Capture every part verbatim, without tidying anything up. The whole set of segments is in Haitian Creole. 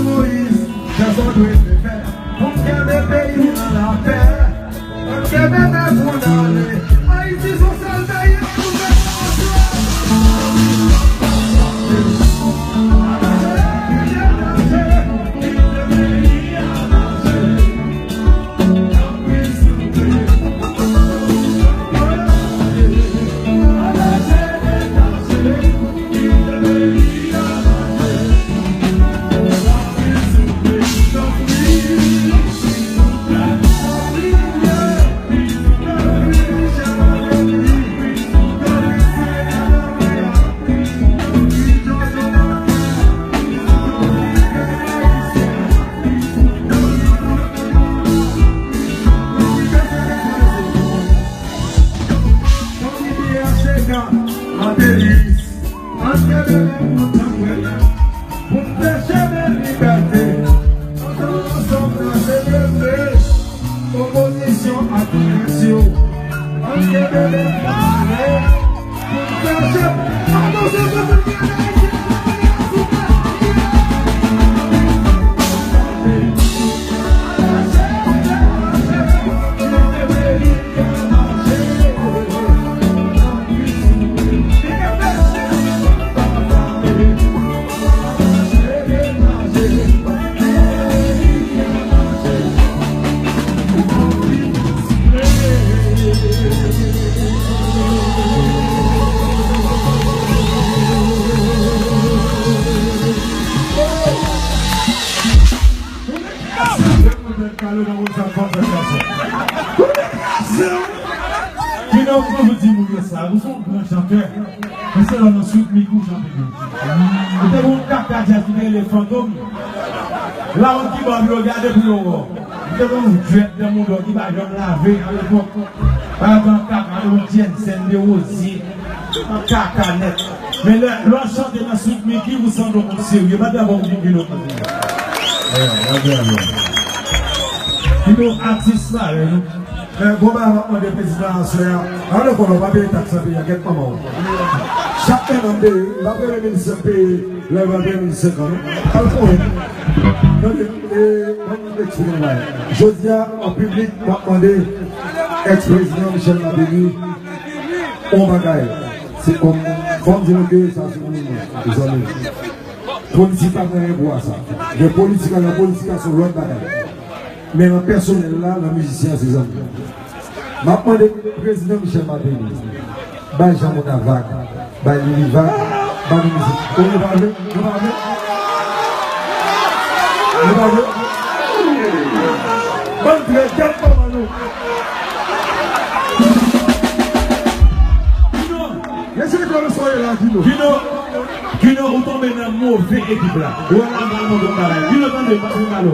Moyiz, jan sa dwe te fèt. Pou n kenbe peyi nan lapè. Ann kenbe men pou n ale. Ayiti se yon sèl peyi, ann nou kenbe ansanm. Ann kenbe men pou n tanpwen, pou n fè chemen libète. Antann ansanm n a selebre opozisyon ak près yo. Ann kenbe men pou n fè chemen. Atansyon, pèp Ayisyen, Kidonk, mwen vle di moun yo sa, ou se yon gran chantè. Men se lè nan Sweet Mickey ou chante yo. Ou te gen yon kaka djaz ki te rele Fantom. Lawont ki ba w pou yo gade pou yo wè w. Ou te gen yon djwèt nan mouda w ki pa janm lave alepòk. Pa gen kaka, de yon Jensen, de wozye. Kaka nèt. Men lè, lè w chante nan Sweet Mickey, ou sanble yon moun serye. Bat bravo pou King Kino. Kino atis parèy nou. Men bon bagay m ap mande prezidan aswè a. An nou konnen w pa peye taks nan peyi a, gèt manman w. Chak mè nan peyi, m pa premye minis nan peyi, lè m pa premye minis senk an, non. Al konnen. Tande, e, ban m eksplike yon bagay. Jodi a, an piblik, m ap mande èks prezidan Michel Martelly, yon bagay, se kòm, fò m di nou ke sa se yon mouvman, mezanmi. Politik pa gen anyen pou wè sa. Gen politik, nan politik la se yon lòt bagay. Men nan pèsonèl la, nan mizisyen an se zanmi. M ap mande prezidan Michel Martelly, bay Jean Mona vag. Bay Lili vag, bay nou mizik. Ou nou pa vle? Nou pa vle? Nou pa vle? Bann trèt, gèt manman nou. Kino, mesye, kòman soyez la, Kino? Kino, Kino, ou tonbe nan move ekip la. Ou wè la, m pral montre w bagay. Kino, tande, m ap fè w mal.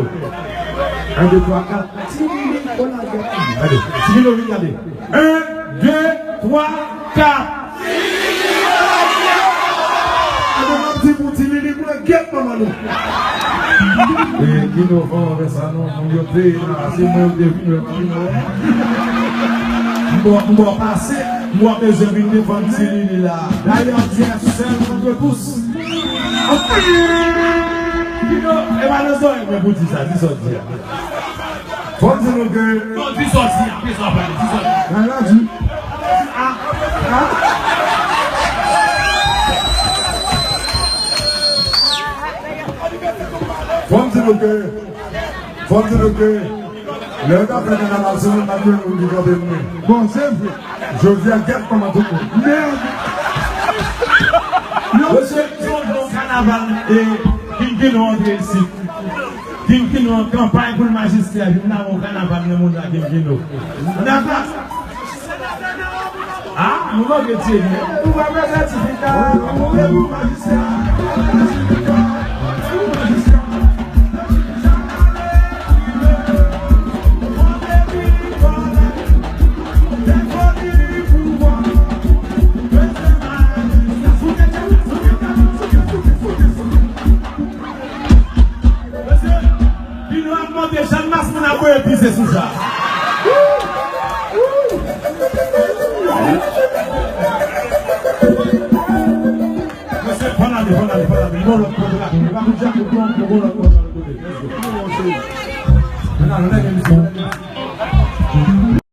Un, deux, trois, quatre. Ti Lili, ou la gèt. Gade, Ti Kino, vin gade. Un, deux, trois, quatre. Gade, m ap di pou Ti Lili pran gèt manman nou. E, Kino, fò w fè sa non, moun yo te la, se mwen yo te vin wè, pa vin wè. M ba w, m ba w pase, m ba w bezwen vin defann Ti Lili la. Dayè, tu es seul contre tous. Kino, e pa nan zòrèy mwen pou di sa, di sa w di a. Fò m di nou ke. Non, di sa w di a, di sa w pale, di sa w di a. Nan la di. A, a. Fò m di nou ke, fò m di nou ke, lè yo t ap fè kanaval sou moun, pa t gen moun ki kanpe pou mwen. Bon, se vre. Jodi a, gèt manman tout moun. Mèd! Mesye, se yon bon kanaval, e, King Kino antre isit. King Kino an kanpay pou l majistra vin la, yon kanaval nan mond la, King Kino. Dakò? A, nou manke tire. Ou pa mèt sètifika. Ou pa mèt sètifika. Mesye, Kino ap monte, Jan Mas moun ap voye pize sou sa. Mesye, fò n ale, fò n ale, fò n ale. Bon, lòt kote la. E pa pou Djakout non, bon, lòt kote la. Ann al, ann al, mesye.